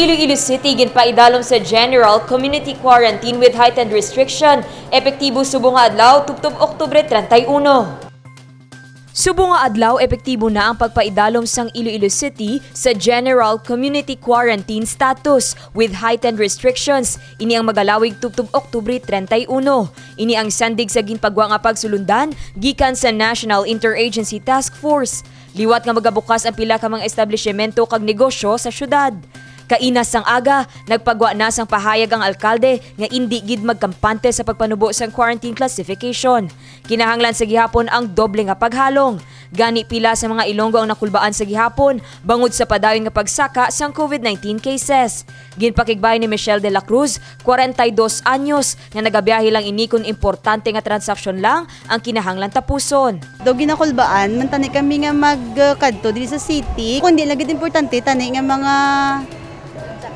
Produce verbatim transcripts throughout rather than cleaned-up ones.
Iloilo City ginpaidalom sa General Community Quarantine with heightened restriction, epektibo subong nga adlaw, tubtob Oktubre treinta y uno. Subong nga adlaw, epektibo na ang pagpaidalom sang Iloilo City sa General Community Quarantine status with heightened restrictions. Ini ang magalawig tubtob Oktubre treinta y uno. Ini ang sandig sa ginpagwa nga pagsulundan gikan sa National Interagency Task Force. Liwat nga magabukas ang pila ka mga establisyemento kag negosyo sa syudad. Kaina sang aga, nagpagwa na sang pahayag ang alkalde nga indi gid magkampante sa pagpanubo sang quarantine classification. Kinahanglan sa gihapon ang doble nga paghalong. Gani, pila sa mga Ilonggo ang nakulbaan sa gihapon bangod sa padayon nga pagsaka sang covid nineteen cases. Ginpakigbay ni Michelle de la Cruz, kwarenta y dos anyos, nga nagabiyahe lang ini kon importante nga transaksyon lang ang kinahanglan tapuson. Daw ginakulbaan man tani kami nga magkadto diri sa city. Kung di lang gid importante tani nga mga,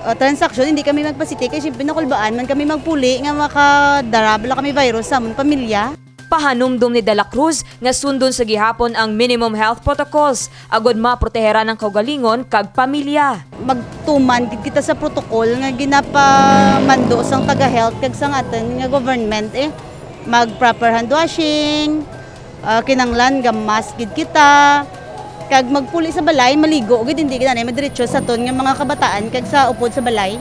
uh, transaksyon, hindi kami magpa-city kay siyempre nakulbaan man kami magpuli nga makadara bala kami virus sa amon pamilya. Pahanumdom ni De La Cruz nga sundon sa gihapon ang minimum health protocols agod maproteheran ang kaugalingon kag pamilya. Magtuman gid kita sa protocol nga ginapamando sang taga-health kag sang aton nga government, eh. Mag proper hand washing, ah, kinanglan ga-mask gid kita, kag magpuli sa balay, maligo gid, hindi gid anay madiretso sa aton nga mga kabataan kag sa upod sa balay,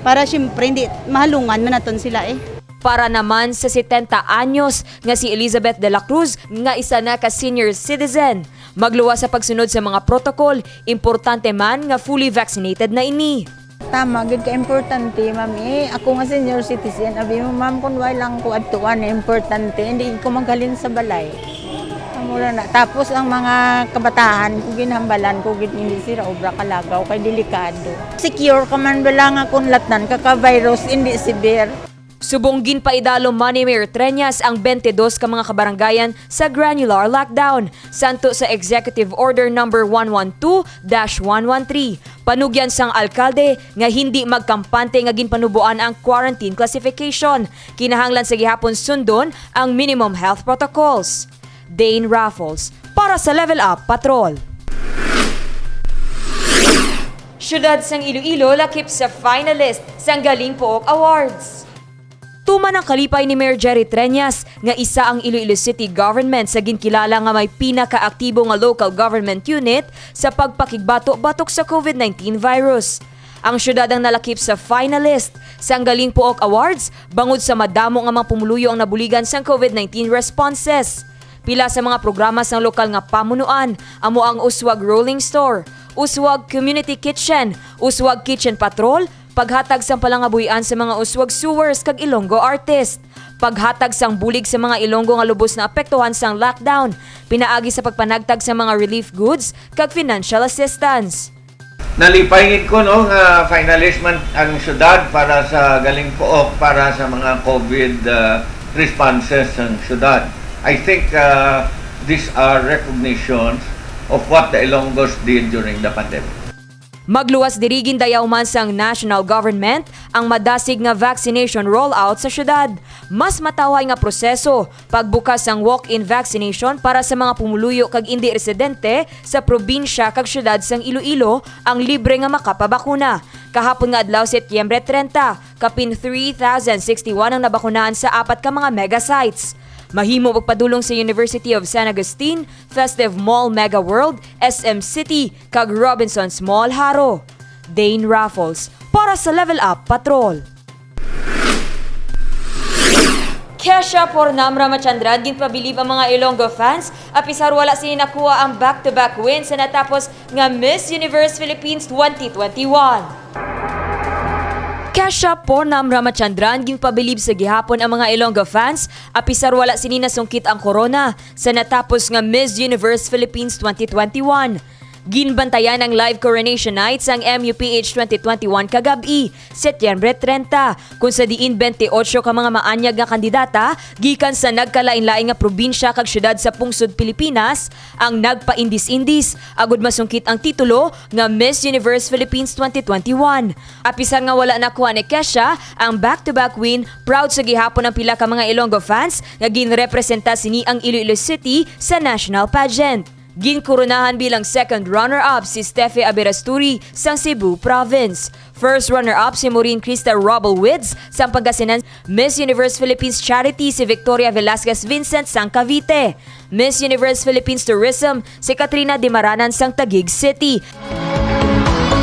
para siyempre hindi mahalungan man naton sila, eh. Para naman sa setenta anyos nga si Elizabeth de la Cruz, nga isa na ka senior citizen, magluwas sa pagsunod sa mga protocol, importante man nga fully vaccinated na ini. Tama gid ka importante, ma'am, eh. Ako nga senior citizen, abi mo, ma'am, kun way lang ko adtuan na importante, hindi ko maghalin sa balay. Amo ra na. Tapos ang mga kabataan ko, ginhambalan ko gid, hindi sila obra kalagaw kay delikado. Secure ka man bala nga kun latnan ka ka virus, hindi severe. Subong ginpaidalom man ni Mayor Treñas ang twenty-dos ka mga kabarangayan sa granular lockdown, santo sa Executive Order Number one one two dash one one three. Panugyan sang alkalde nga hindi magkampante nga ginpanuboan ang quarantine classification. Kinahanglan sa gihapon sundon ang minimum health protocols. Dane Raffles para sa Level Up Patrol. Siyudad sang Iloilo lakip sa finalist sang Galing Pook Awards. Tuman ang kalipay ni Mayor Jerry Treñas nga isa ang Iloilo City Government sa ginkilala nga may pinakaaktibo nga local government unit sa pagpakigbato batok sa covid nineteen virus. Ang siyudad ang nalakip sa finalist sang Galing Pook Awards bangod sa madamo nga mga pumuluyo ang nabuligan sang covid nineteen responses. Pila sa mga programa sang lokal nga pamunuan amo ang Uswag Rolling Store, Uswag Community Kitchen, Uswag Kitchen Patrol, paghatag sang palangabuhian sa mga uswag sewers kag Ilonggo artist, paghatag sang bulig sa mga Ilonggo nga lubos naapektuhan sang lockdown, pinaagi sa pagpanagtag sa mga relief goods kag financial assistance. Nalipay gid ko, no, nga finalist man ang syudad para sa Galing Pook para sa mga covid, uh, responses sang syudad. I think, uh, these are recognitions of what the Ilonggos did during the pandemic. Magluwas diri, gindayaw man sang national government ang madasig nga vaccination rollout sa syudad. Mas matawhay nga proseso, pagbukas sang walk-in vaccination para sa mga pumuluyo kag indi residente sa probinsya kag syudad sang Iloilo ang libre nga makapabakuna. Kahapon nga adlaw, Setyembre treinta, kapin three thousand sixty-one ang nabakunahan sa apat ka mga mega sites. Mahimo magpadulong sa University of San Agustin, Festive Mall Mega World, S M City, kag Robinsons Mall Jaro. Dane Raffles para sa Level Up Patrol. Kesha Purnam Ramachandran ginpabilib ang mga Ilonggo fans, apisar wala sini nakuha ang back-to-back win sa natapos nga Miss Universe Philippines twenty twenty-one. Kesha Purnam Ramachandran ginpabilib sa gihapon ang mga Ilonggo fans, apisar wala sini nasungkit ang korona sa natapos nga Miss Universe Philippines twenty twenty-one. Ginbantayan ang live coronation night sang M U P H twenty twenty-one kagab-i, Setyembre treinta, kung sa diin twenty-eight ka mga maanyag nga kandidata gikan sa nagkalain-lain nga probinsya kag syudad sa pungsod Pilipinas ang nagpaindis-indis agud masungkit ang titulo nga Miss Universe Philippines twenty twenty-one. Apisar nga wala nakuha ni Kesha ang back-to-back win, proud sa gihapon ang pila ka mga Ilonggo fans nga ginrepresenta sini ang Iloilo City sa national pageant. Ginkoronahan bilang second runner-up si Steffi Aberasturi sang Cebu Province, First runner-up si Maureen Krista Robelwids sang Pangasinan. Miss Universe Philippines Charity si Victoria Velasquez Vincent sang Cavite. Miss Universe Philippines Tourism si Katrina Dimaranan sang Taguig City.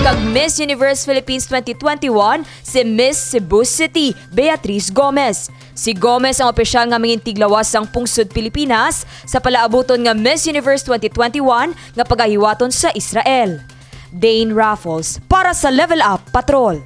Kag Miss Universe Philippines twenty twenty-one si Miss Cebu City, Beatriz Gomez. Si Gomez ang opisyal nga mangintiglawas sang pungsod Pilipinas sa palaabuton nga Miss Universe twenty twenty-one nga pagahiwaton sa Israel. Dane Raffles para sa Level Up Patrol.